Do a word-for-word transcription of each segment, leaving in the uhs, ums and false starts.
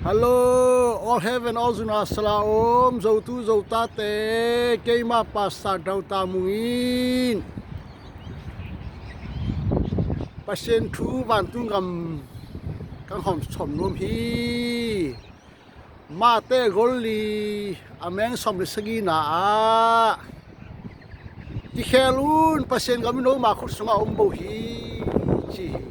Hello, all heaven, all zuna sala om, Zotu Zotate, keima Pastor Dauta Mung in Pasian thu vantung gam kan hawm sawm nuam hi. Mate gol li a meng sawm le sagina ah, kikhel un, Pasian gam in noma khut sungah om bo hi, ci hi.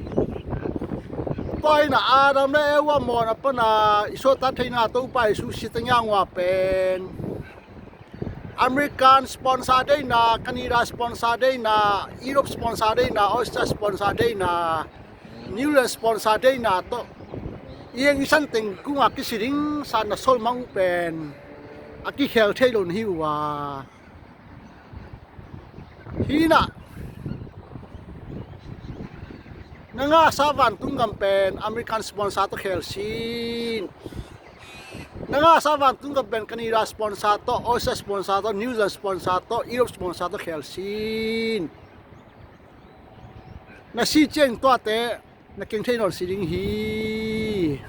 Tua in ah Adam le Eva mawhna pana i suahtak theihna Topa Jesu si ta ngiangua pen American sponsor deihna, Canada sponsor deihna, Europe sponsor deihna, Australia sponsor deihna, New Zealand sponsor deihna tawh i eng i san teng kungah kisi ding sa na solmang uh pen a kikhel thei lo na hi uh a. Hi in ah na ngahsa vantung gam pen American sponsor tawh khel sin. Na ngahsa vantung gam pen Canada sponsor tawh, Australia sponsor tawh, New Zealand sponsor tawh, Europe sponsor tawh khel sin. Na si ciang tuate na keng thei nawn si ding hi.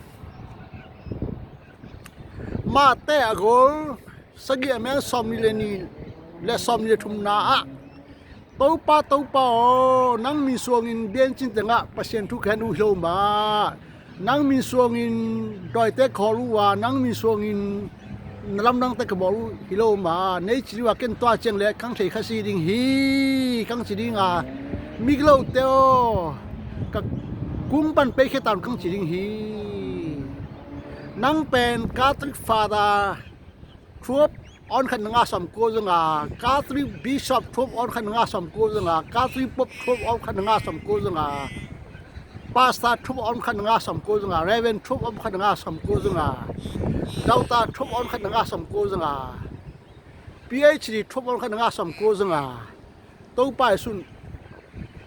Mate a gol sagih a meng sawm ni le ni le sawm ni le thumna ah, Topa, Topa aw, nang min suangin biancin tengah Pasian thu ka hen uh hi lo mah. Nang min suangin dawite ka hawl uh a, nang min suangin na lamdangte ka bawl uh hi lo mah. Nei ci ding uh a, ken tua ciang le kang thei kha si ding hi, kang ci ding a, migilote aw, ka kung pan pei khia ta un, kang ci ding hi. Nang pen Catholic Father, Thum awn khat na nga sawm kua zong a, Catholic Bishop thum awn khat na nga sawm kua zong a, Catholic Pope thum awn khat na nga sawm kua zong a, Pastor thum awn khat na nga sawm kua zong a, Reverend thum awn khat na nga sawm kua zong a, Doctor thum awn khat na nga sawm kua zong a, PhD thum awn khat na nga sawm kua zong a, Topa Jesu,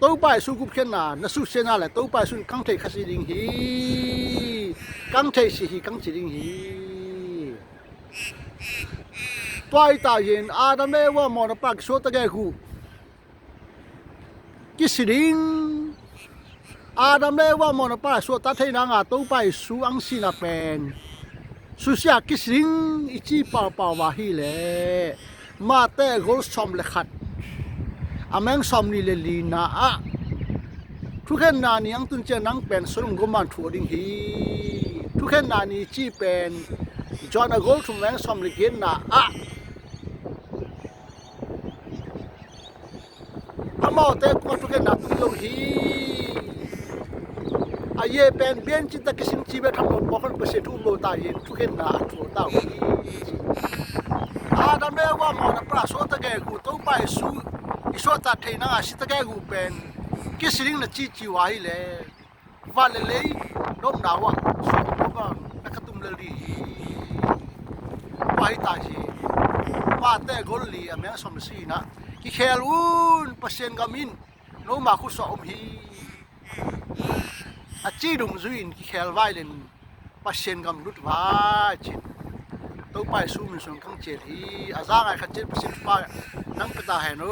Topa Jesu gupkhiatna na suksiatna le Topa Jesu in kang thei kha si ding hi, kang thei si hi, kang ci ding hi. Tua hi ta in Adam le Eva mawhna pa kisuahtak gegu kisi ding. Adam le Eva mawhna pa suahtak theihna nga Topa Jesu ang sihna pen susia kisi ding i ci paupau va hi leh, Mate a gol sawm le khat, a meng sawm ni le lina ah thukhenna ni ang tun ciang nang pen Sodom Gomorrah thu aw ding hi. Thukhenna ni ci pen John a gol thum a meng sawm le giatna ah amawte kua thukhenna tung lo hi. A ye pen biancin tak kisin ci ve tham lo pawlkhat Pasian thu um lo ta in thukhenna a thu ta uh hi. Adam le Eva mawhna pa suahtak gegu Topa Jesu i suahtak theihna a sitak gegu pen kisi ding na cici uh a hi leh, van le lei nopna uh ah suahtak na ka tum lel ding hi. Pai ta hi. Mate a gol li a meng sawm le sagina, kikhel un, Pasian gam in noma khut sungah om hi, a ci dungzui in kikhel vai len Pasian gam lut vai cin. Topa Jesu min suang kang cial hi. A za ngai khat cian Pasian pa nang pia ta hen o.